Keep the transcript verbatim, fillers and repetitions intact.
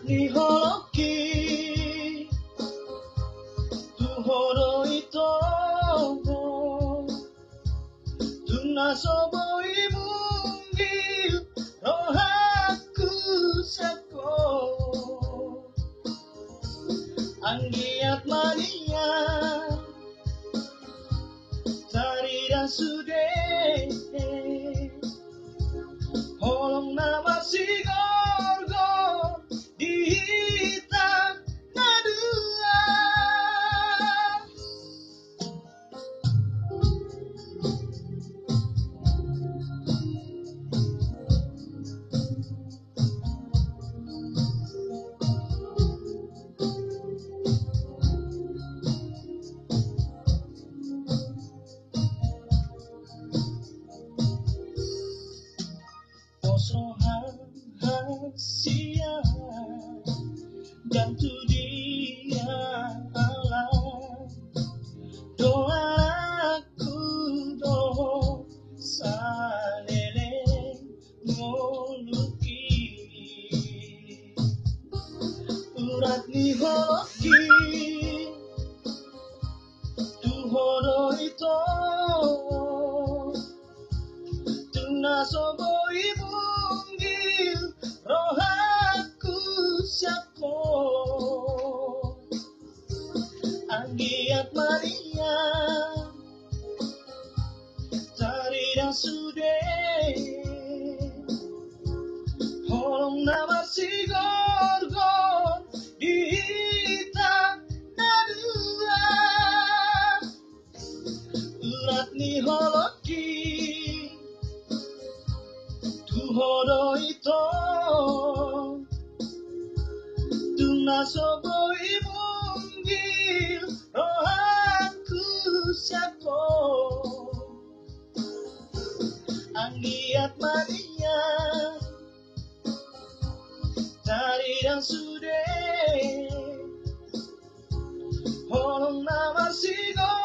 Ni holongki, tu ho do ito. Tung na so boi munggil rohangku sian ho. Anggiat ma nian tarida sude holong na marsigorgor di hita na dua. Poso hahasian dan tu dia alam, doaku do saleleng ngoluki. Urat ni holongki, tu ho do ito. Tung na so boi munggil rohangku sian ho. Anggiat ma nian tarida sude holong na marsigorgor di hita na dua. Urat ni holongki, tu ho do ito. Tung na so boi munggil rohangku sian ho. Anggiat ma nian tarida sude holong na marsigorgor